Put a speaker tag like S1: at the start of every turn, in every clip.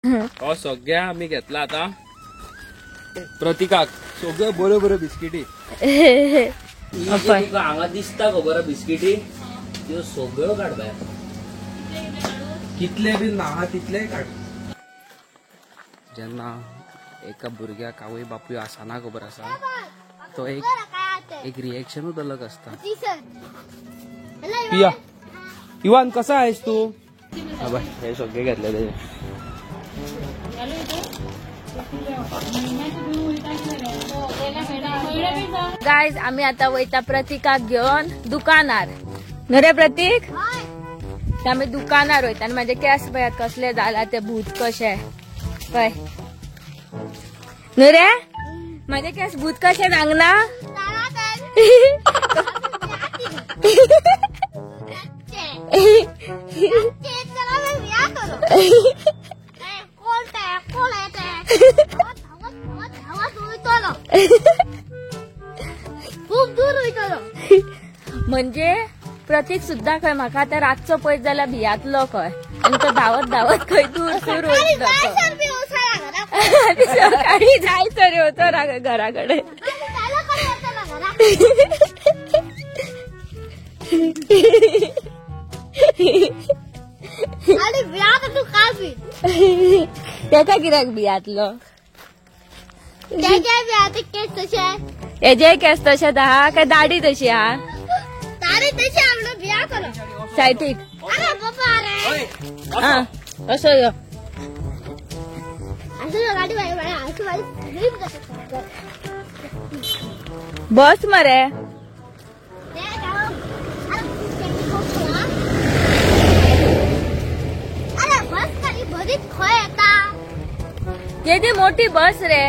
S1: हो सगळ्या आमी घेतला आता प्रतिकाक सगळे बऱ्यो बऱ्यो बिस्किटी. तुका हांगा दिसता खबर बिस्किटी त्यो सगळ्यो काड बाय, कितले बी ना तितले काड. जेन्ना एका भुरग्याक आवय बापूय आसना खबर आसा तो एक एक रिएक्शनूच अलग आसता. पिया इवान कसा आहेस तू? हे सगळे घेतले तेजे.
S2: गायज आमी आता वयता प्रतिकाक घेवन दुकानार. न्हू रे प्रतीक, आमी दुकानार वयता आनी म्हाजे केस पळयात कसले जाला ते भूत कशे पळय. न्हू रे म्हाजे केस भूत कशे सांगना? म्हणजे प्रतीक सुद्धा खंय म्हाका आतां रातचो पळयत जाल्यार भियातलो खंय आनी तो धांवत धांवत खंय दूर दूर वयतलो. सकाळी जाय तर येवचो ना घरा कडेन. तेका कित्याक भियातलो? हेजेय केस तशेच आहा काय दाढी तशी आहा? सायटीक असो यो. बस मरे. केदी मोठी बस रे,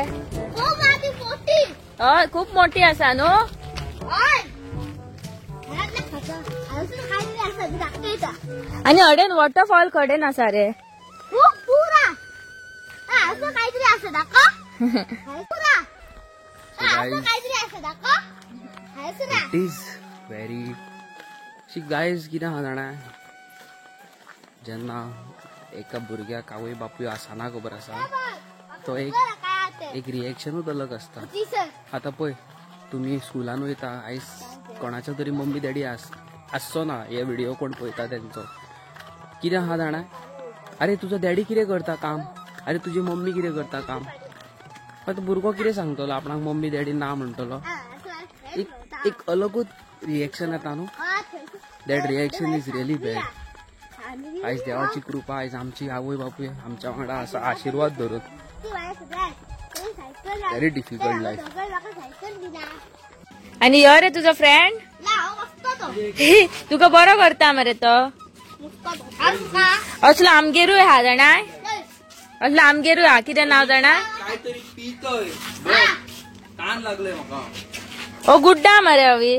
S2: हय खूप मोठी आसा न्हू. आनी अडेन वॉटरफॉल कडेन आसा रे.
S1: It is very guys कितें आहा जाणा, जेन्ना एका भुरग्याक आवय बापूय आसना खबर आसा तो एक एक रिएक्शनूच अलग आसता. आतां पळय तुमी स्कुलान वयता आयज कोणाचो तरी मम्मी डॅडी आसचो ना हे व्हिडिओ कोण पळयता तेंचो कितें आहा जाणा, अरे तुजो डॅडी कितें करता काम, अरे तुजी मम्मी कितें करता काम. आतां भुरगो कितें सांगतलो आपणाक मम्मी डॅडी ना म्हणटलो. एक एक अलगूच रिएक्शन येता न्हू. That reaction is really bad. आयज देवाची कृपा आयज आमची आवय बापूय आमच्या वांगडा आसा आशिर्वाद धरून. Very difficult life.
S2: आनी यो रे तुजो फ्रेंड तुका बरो करता मरे तो. असलो आमगेरूय आहा जाणा, असलो आमगेरूय आहा. कितें नांव जाणा? ओ गुड्डा मरे हवी.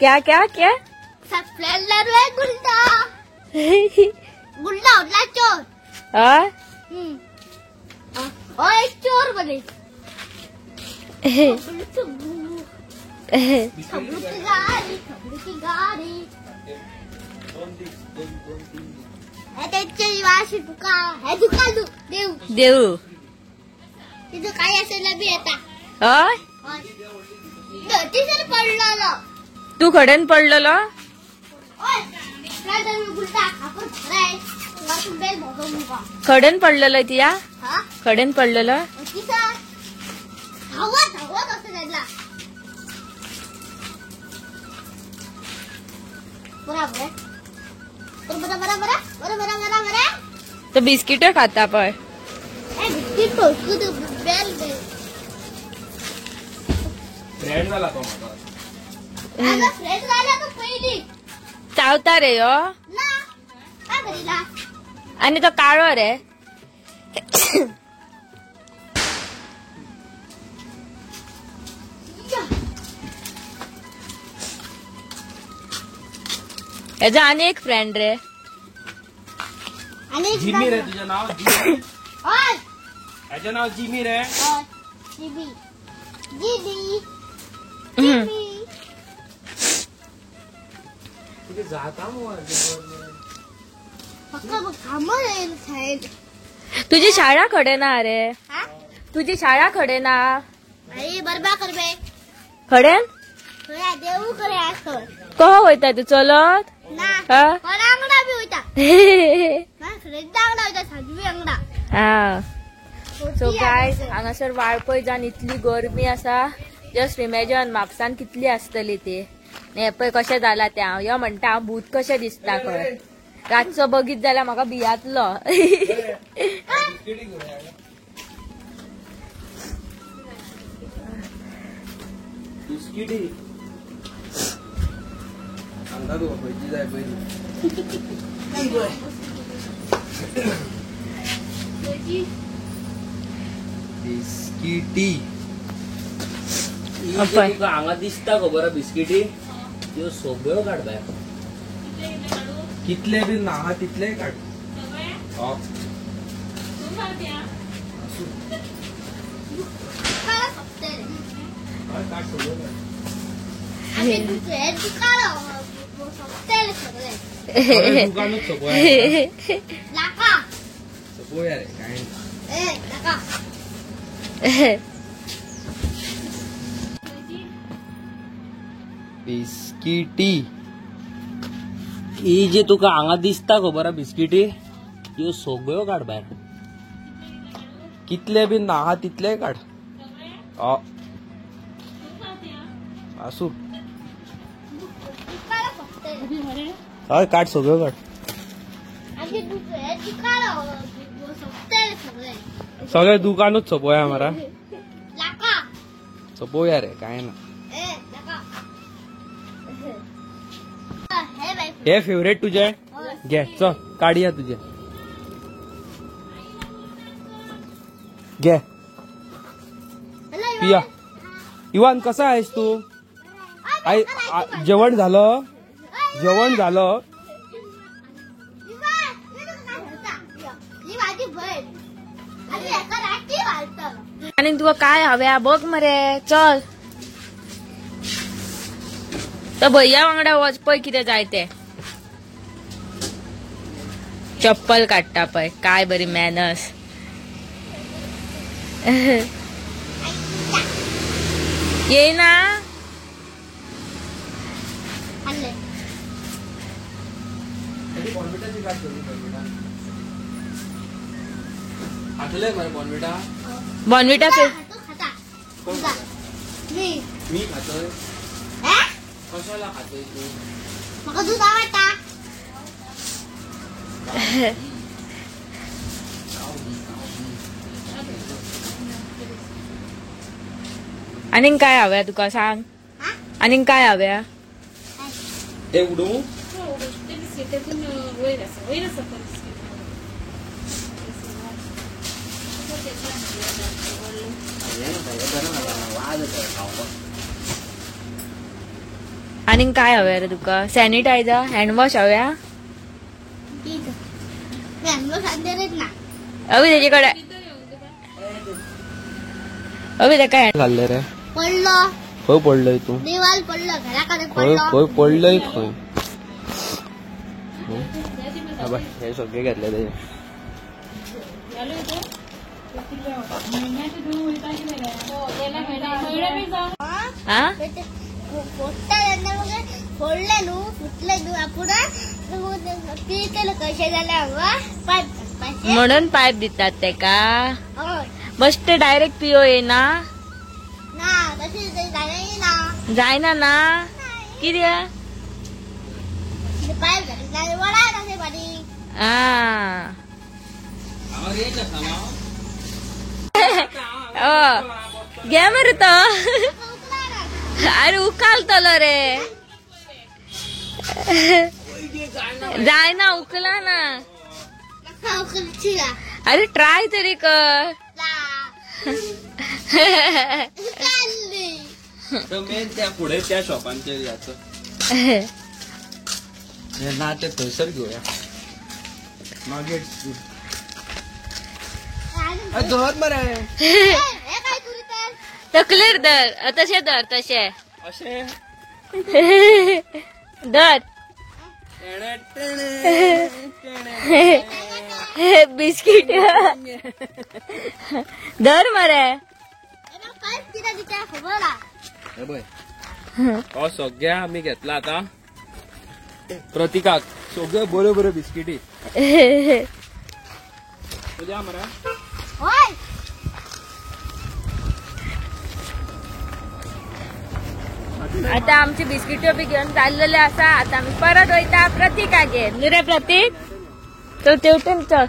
S2: क्या क्या क्या?
S3: गुंडा चोर. एक चोर बने.
S2: देऊ
S3: काय असेल बी येता. पडलेलो
S2: तू खडेन पडलेलो? खडेन पडलेलो तिया? खडेन पडलेलो? तो बिस्किट खाता पळय. चावता रे यो आनी तो काळो रे. हेजो आनी एक फ्रेंड रे.
S1: जिमी रे तुझं नाव? हेजें नाव जिमी रे.
S3: Jimmy Jimmy.
S2: तुझी शाळा खडे ना रे? तुझी शाळा खडे ना? खडे कहो वयता तू चलत? सो गायज हांगासर वाळपय जावन इतली गरमी आसा, जस्ट इमेजन म्हापसान कितली आसतली ती. हें पळय कशें जाला तें. हांव यो म्हणटा हांव भूत कशें दिसता खंय. रातचो बगीत जाल्यार म्हाका भियातलो.
S1: बिस्किटी तुका हांगा दिसता खबर बिस्किटी त्यो सगळ्यो काड भायर, कितले बी ना तितले काड. दुकानूच सोंपोया रे काय. बिस्किटी ही जे तुका हांगा दिसता खबर बिस्किटी त्यो सगळ्यो काड भायर, कितले बी ना तितले काड. आसू हय काड सगळ्यो काड. सगळे दुकानूच सोंपोया मारा, सोंपोया रे काय ना. हे फेवरेट तुझे घे, चल काढया तुझे घे पिया. इवान कसा आहेस तू? आई जेवण झालं? जेवण झालं?
S2: आनी तुका काय हव्या बघ मरे. चल तो भैया वांगडा वच पळय कितें जाय ते. चप्पल काडटा पळय, काय बरी मॅनर्स. येयना बॉर्नविटा?
S1: मी खातोय. कशाला खातोय तू?
S3: म्हाका दूध आवडटा.
S2: आनीक काय हव्या तुका सांग? आनीक काय हव्या?
S1: ते उडोवं?
S2: आनीक काय हव्या रे तुका? सॅनिटायझर, हँडवॉश हव्या? अभि तेजे कडेन अभि तेका
S1: घाल्ले रे.
S3: पडलो.
S1: खंय पडलोय तू?
S3: देवाल पडलो, घराकडे
S1: खंय
S3: पडलो.
S1: खंय पडलोय खंय? हे सगळे घेतले तेजे.
S3: फोडले न्हू, फुटले न्हू, आपूण पितले कशें जाल्यार पायप
S2: म्हणून पायप दितात तेका. बश्ट डायरेक्ट पियो येना
S3: ना, तशें जायना
S2: जायना ना कित्याक?
S3: पायप घातले वडा तशें पाणी.
S2: घे मरे तो. अरे उकालतलो रे, जायना उकला ना. अरे ट्राय तरी कर.
S1: त्या पुढे त्या शॉपांचेर याचं ना ते थंयसर घेऊया. मागीर धर मरे
S2: तकलेर धर, तशें धर, तशें
S1: अशें
S2: धर. बिस्किट धर मरे.
S1: हो सगळ्या आमी घेतला आता प्रतिकाक सगळे बऱ्यो बऱ्यो बिस्किटी. तुझ्या मरे
S2: आता आमची बिस्किट्यो बी घेवन चाललेले आसा. आता आमी परत वयता प्रतिकागेर. न्ही रे प्रतीक, तो तेवटेन चल.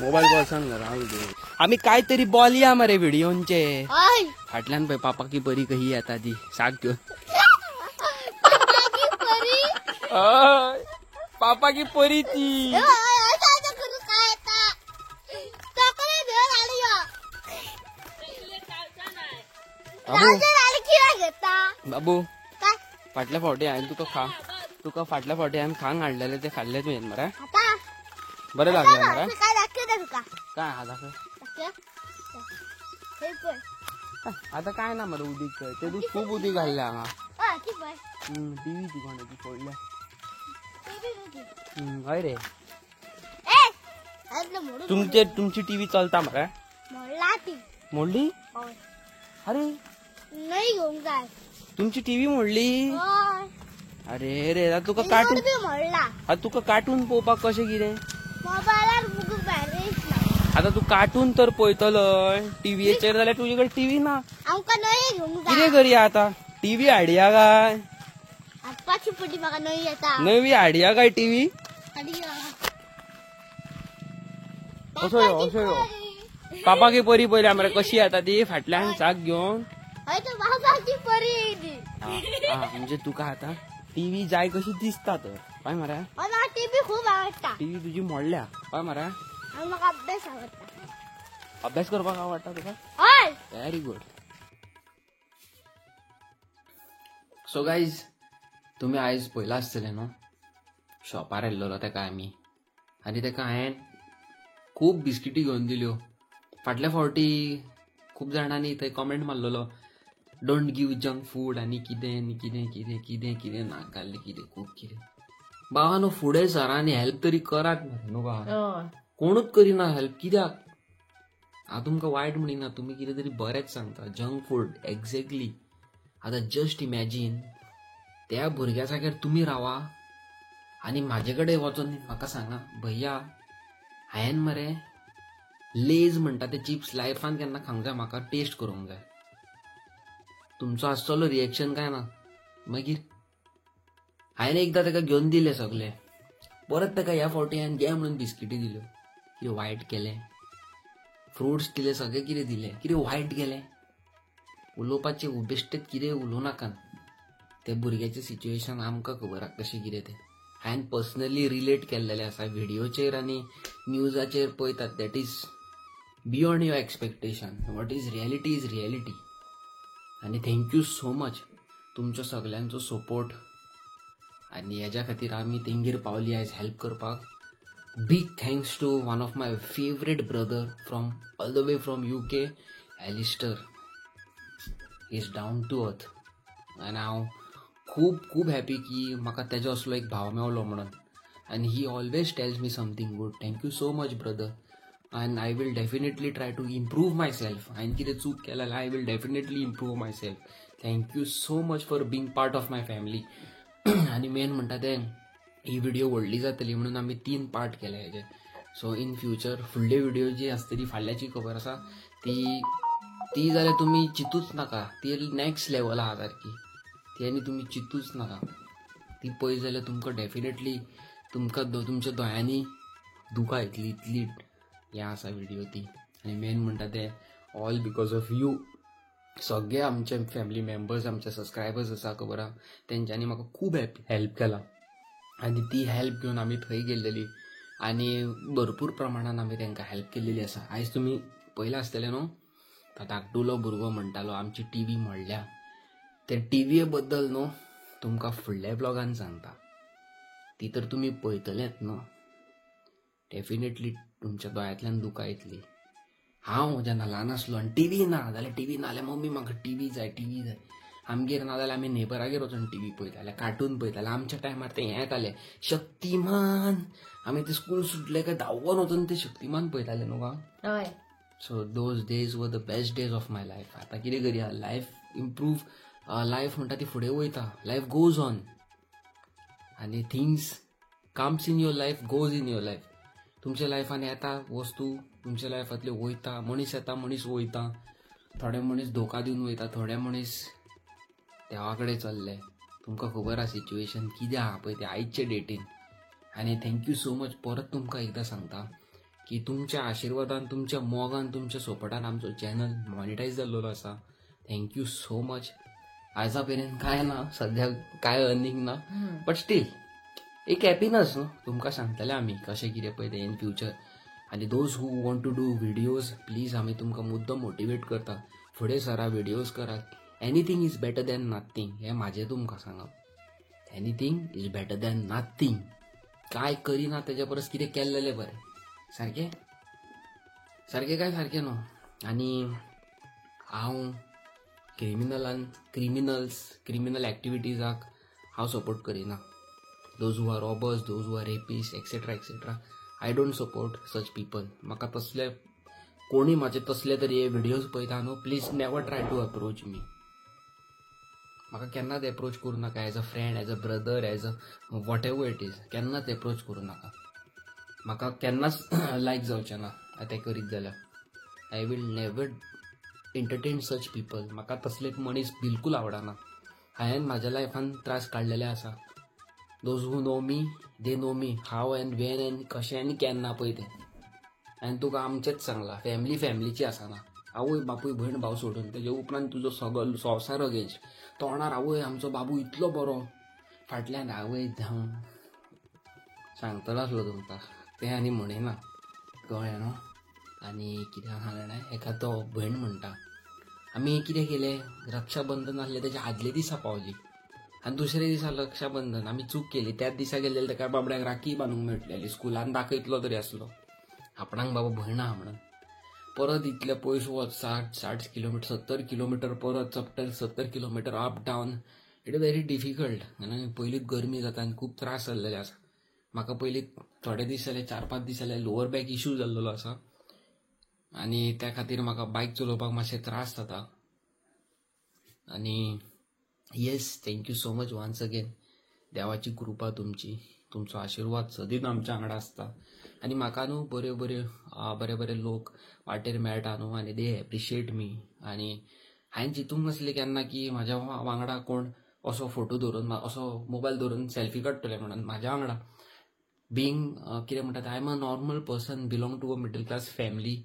S1: मोबायल बॉल सांग. आमी काय तरी बोलया मरे व्हिडिओंचे. फाटल्यान पळय पापा की परी कही येता ती साक घेवन. पापा की परी ती. बाबू फाटल्या फावटी हांवें तुका खा तुका फाटल्या फावटी हांवें खांक हाडलेले ते खाल्ले तुवें मरे. बरें लागलें मरे. काय आहा दाखय. आतां काय ना मरे उदीक ते तूं खूब उदीक घाल्लें हांगा. टीवी ती कोणाची फोडल्या. हय रे तुमचे तुमची टीव्ही चलता मरे. मोडली? अरे
S3: नाही घेऊन जाय.
S1: तुमची टीव्ही मोडली? अरे रे तुका कार्टून तुका कार्टून पळोवपाक कशें कितें? आता तू कार्टून तर पळयतलो टीव्हीचेर जाल्यार तुजे कडेन टीव्ही ना. कितें करया आता? टीव्ही हाडया काय? नवी हाडया काय टीव्ही? असो यो असो यो. पापा की परी पळयल्या मरे कशी येता ती फाटल्यान साक घेवन. म्हणजे तुका आता टीव्ही जाय कशी दिसता तर पाय मरे.
S3: टीव्ही खूब आवडटा.
S1: टीव्ही तुजी मोडल्या पाय मरे.
S3: अभ्यास आवडटा.
S1: अभ्यास करपाक आवडटा तुका? Very good. So guys तुमी आयज पळयलां आसतलें न्हू शॉपार येयल्लो तेका आमी आनी तेका हांवें खूब बिस्किटी घेवन दिल्यो. फाटल्या फावटी खूब जाणांनी थंय comment मारलेलो don't give junk food आनी कितें आनी कितें कितें कितें कितें नाकाल्लें कितें खूब कितें. बाबा न्हू फुडें सरांनी हेल्प तरी करात मरे न्हू बाबा. कोणूच करिना हेल्प कित्याक? हांव तुमकां वायट म्हणिना, तुमी कितें तरी बरेंच सांगता. Junk food exactly. आतां जस्ट इमॅजीन त्या भुरग्या जाग्यार तुमी रावा आनी म्हाजे कडेन वचोन म्हाका सांगा भैया हांवें मरे लेज म्हणटा ते चिप्स लायफान केन्ना खावंक जाय, म्हाका टेस्ट करूंक जाय. तुमचो आसतलो रिएक्शन काय ना? मागीर हांवें एकदां ताका घेवन दिले सगळे, परत ताका ह्या फावटी हांवें घे म्हणून बिस्किटी दिल्यो. कितें वायट केलें? फ्रुट्स दिले, सगळें कितें दिलें, कितें वायट केलें? उलोवपाचें बेश्टेच कितें उलोवं नाका. ते भुरग्याचें सिच्युएशन आमकां खबर आसा कशें कितें तें. हांवें पर्सनली रिलेट केल्लेलें आसा व्हिडियोचेर आनी न्यूजाचेर पळयतात. That is beyond your expectation. What is reality is reality. आनी thank you so much तुमचो सगल्यांचो सपोर्ट आनी हेज्या खातीर आमी तेंगेर पावली आयज हेल्प करपाक. Big thanks to one of my favourite brother from all the way from UK, Alistair. Is down to earth. आनी हांव खूब खूब हॅपी की म्हाका तेजो असलो एक भाव मेवलो म्हणून. आनी he always tells me something good. Thank you so much brother. And I will definitely try to improve myself. हांवें कितें चूक केल्या जाल्यार I will definitely improve myself. Thank you so much for being part of my family. आनी main म्हणटा तें ही video व्हडली जातली म्हणून आमी 3 पार्ट केले हेजे. सो इन फ्युचर फुडले व्हिडिओ जी आसतली फाल्याची खबर आसा ती ती जाल्यार तुमी चिंतूच नाका. ती नॅक्स्ट लेवल आहा सारकी. ती आनी तुमी चिंतूच नाका. ती पळयत जाल्यार तुमकां डेफिनेटली तुमकां तुमच्या दोळ्यांनी दुकां येतली इतली हें आसा व्हिडिओ ती. आनी मेन म्हणटा ते ऑल because of you. सगळे आमचे फॅमिली मेंबर्स आमचे सबस्क्रायबर्स आसा खबर आहा तेंच्यांनी म्हाका खूब हेल्प केला आनी ती हेल्प घेवन आमी थंय गेल्लेली आनी भरपूर प्रमाणान आमी तेंकां हेल्प केल्लेली आसा. आयज तुमी पळयलां आसतलें न्हू तो धाकटुलो भुरगो म्हणटालो आमची टीव्ही मोडल्या. ते टीव्ही बद्दल न्हू तुमकां फुडल्या ब्लॉगान सांगता. ती तर तुमी पळयतलेच न्हू. डेफिनेटली तुमच्या दोळ्यांतल्यान दुकां येतली. हांव जेन्ना ल्हान आसलो आनी टीव्ही ना जाल्यार, टीव्ही ना जाल्यार मम्मी म्हाका टीव्ही जाय, टीव्ही जाय. आमगेर ना जाल्यार आमी नेबरागेर वचून टीव्ही पळयताले, कार्टून पळयताले. आमच्या टायमार तें हें येतालें शक्तिमान. आमी ते स्कूल सुटले काय धांवन वचून ते शक्तिमान पळयताले न्हू गा.
S2: हय.
S1: So those days were the best days of my life. आतां कितें करया, लायफ इम्प्रूव, लायफ म्हणटा ती फुडें वयता, लायफ गोज ऑन आनी things comes in your life, goes in your life. तुमच्या लायफान येता वस्तू, तुमच्या लायफांतल्यो वयता, मनीस येता मनीस वयता. थोडे मनीस धोका दिवन वयता, थोडे मनीस देवा कडेन चल्ले. तुमकां खबर आसा सिच्युएशन कितें आहा पळय तें आयचे डेटीन. आनी thank you so much, परत तुमकां एकदां सांगता की तुमच्या आशिर्वादान, तुमच्या मोगान, तुमच्या सपोर्टान आमचो चॅनल मॉनिटायज जाल्लो आसा. Thank you so much. Aiza मेरेन कांय ना, सद्याक कांय अर्निंग ना, बट स्टील एक हॅपीनस न्हू. तुमकां सांगतले आमी कशें कितें पळय तें इन फ्युचर. आनी those who want to do videos, please आमी तुमकां मुद्दम मोटिवेट करता, फुडें सरा, विडियोज करात. Anything is better than nothing, हें म्हाजें तुमकां सांगप. Anything is better than nothing. काय करिना तेज्या परस कितें केल्लेलें बरें. सारकें सारकें काय सारकें न्हू. आनी हांव क्रिमिनलान, क्रिमिनल्स, क्रिमिनल एक्टिविटीजाक हांव सपोर्ट करिना. Those who are robbers, those who are rapists, etcetera etcetera, I don't support such people. म्हाका तसले कोणी म्हाजे तसले तरी हे विडियोज पळयता न्हू, please never try to approach me. म्हाका केन्नाच एप्रोच करूं नाका as a friend, as a brother, as a whatever it is. केन्नाच एप्रोच करूं नाका, म्हाका केन्नाच लायक जावचें ना तें करीत जाल्यार. I will never entertain such people. म्हाका तसले मनीस बिलकूल आवडना. हांवें म्हाज्या लायफान त्रास काडलेले आसा. Those who know me, they know me how and when and कशें आनी केन्ना पळय तें. आनी तुका आमचेंच सांगलां, फॅमिली फॅमिलीची आसना. आवय बापूय भयण भाव सोडून तेजे उपरांत तुजो सगळो संवसार अगेन्स्ट. तोंडार आवय आमचो बाबू इतलो बरो, फाटल्यान आवय धांव सांगतलो आसलो तुमकां तें आनी म्हणिना, कळ्ळें न्हू. आनी कितें आसा जाणा, एका तो भयण म्हणटा, आमी कितें केलें, रक्षाबंधन आसलें तेच्या आदले दिसा पावली आनी दुसऱ्या दिसा रक्षाबंधन. आमी चूक केली, त्याच दिसा गेल्ले ताका बाबड्याक राखी बांदूंक मेळटली, स्कुलान दाखयतलो तरी आसलो आपणाक बाबा भयण आहा म्हणून. परत इतले पयस वच, 60 किलोमिटर, 70 किलोमिटर, परत चपटर 70 kilometre up down. It is very difficult. पयलींच गरमी जाता आनी खूब त्रास जाल्लेले आसा म्हाका. पयलीं थोडे दीस जाले, 4-5 दीस जाले लोअर बॅक इशू जाल्लो आसा आनी त्या खातीर म्हाका बायक चलोवपाक मातशे त्रास जाता. आनी yes, thank you so much once again. देवाची कृपा तुमची, तुमचो आशिर्वाद सदींच आमच्या वांगडा आसता. आनी म्हाका न्हू बऱ्यो बऱ्यो बरे बरे लोक वाटेर मेळटा न्हू, आनी दे एप्रिशिएट मी. आनी हांवें चिंतूंक नासलें केन्ना की म्हाज्या वांगडा कोण असो फोटो धरून, असो मोबायल धरून सेल्फी काडटले म्हणून. म्हाज्या वांगडा बींग कितें म्हणटा, I am a normal person, belong to a middle class family.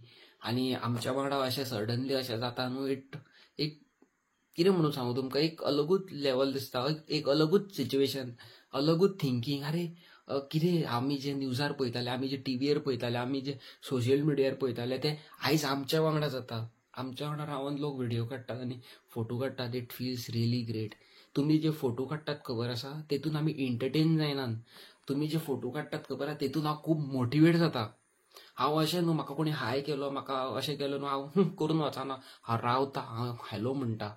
S1: आनी आमच्या वांगडा अशें सडनली अशें जाता न्हू, it एक कितें म्हणून सांगू तुमकां, एक अलगूच लेवल दिसता, एक अलगूच सिच्युएशन, अलगूच थिंकींग. अरे कितें आमी जे न्यूजार पळयताले, आमी जे टीव्हीर पळयताले, आमी जे सोशल मिडियार पळयताले, ते आयज आमच्या वांगडा जाता. आमच्या वांगडा रावन लोक व्हिडियो काडटात आनी फोटो काडटात. It feels really great. तुमी जे फोटो काडटात खबर आसा, तेतून आमी एंटरटेन जायनात. तुमी जे फोटो काडटात खबर आसा, तेतून हांव खूब मोटिवेट जाता. हांव अशें न्हू म्हाका कोणी हाय केलो, म्हाका अशें केलो न्हू, हांव करून वचना, हांव रावता, हांव हॅलो म्हणटा.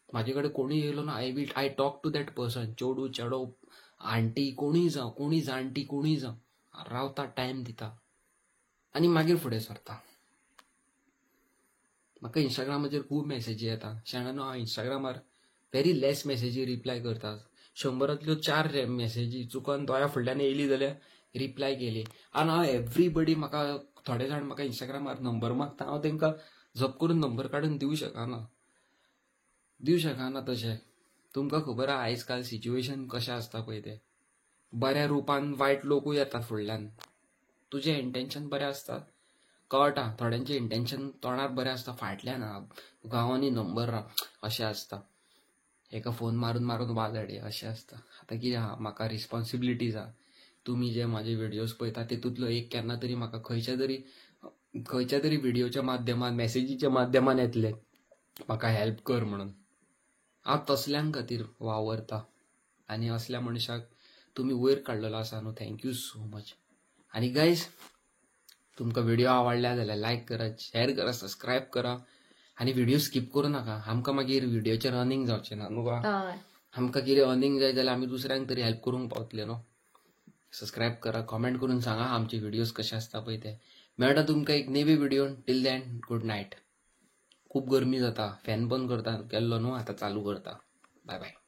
S1: म्हाजे कडेन कोणूय येयलो ना, I talk to that person, चेडू चेडो आंटी कोणूय जावं, कोणूय जाणटी कोणूय जावं, रावता, टायम दिता आनी मागीर फुडें सरता. म्हाका इंस्टाग्रामाचेर खूब मॅसेजी येता. शाणा न्हू, हांव इंस्टाग्रामार व्हेरी लेस मॅसेजी रिप्लाय करता. 100 4 मॅसेजी चुकोन दोळ्या फुडल्यान येयली जाल्यार रिप्लाय केली. आनी हांव एवरीबडी, म्हाका थोडे जाण म्हाका इंस्टाग्रामार नंबर मागता, हांव तांकां झप करून नंबर काडून दिवं शकना, दिवं शकना तशें. तुमकां खबर आहा आयज काल सिच्युएशन कशें आसता पळय तें. बऱ्या रुपान वायट लोकूय येतात फुडल्यान. तुजें इंटेन्शन बरें आसता, कळटा, थोड्यांचें इंटेन्शन तोंडार बरें आसता, फाटल्यान गांवांनी नंबर अशें आसता, एका फोन मारून मारून वाजडे अशें आसता. आतां कितें आहा, म्हाका रिस्पॉन्सिबिलिटीज आहा. तुमी जे म्हाजे व्हिडियोज पळयता तेतूंतलो एक केन्ना तरी म्हाका खंयच्या तरी व्हिडियोच्या माध्यमान, मॅसेजीच्या माध्यमान येतले म्हाका हेल्प कर म्हणून. हांव तसल्यां खातीर वावरता आनी असल्या मनशाक तुमी वयर काडलेलो आसा न्हू, thank you so much. आनी गायज, तुमकां व्हिडिओ आवडल्या जाल्यार लायक करा, शेअर करा, सबस्क्रायब करा आनी व्हिडिओ स्कीप करूं नाका. आमकां मागीर व्हिडिओचेर अर्निंग जावचें ना न्हू गो.
S2: हय.
S1: आमकां कितें अर्निंग जाय जाल्यार आमी दुसऱ्यांक तरी हेल्प करूंक पावतले न्हू. सबस्क्रायब करा, कॉमेंट करून सांगा आमचे व्हिडिओज कशे आसता पळय ते. मेळटा तुमकां एक नेवी video. Till then good night. खूब गरमी जाता, फॅन बंद करता केल्लो न्हू, आतां चालू करता. Bye bye.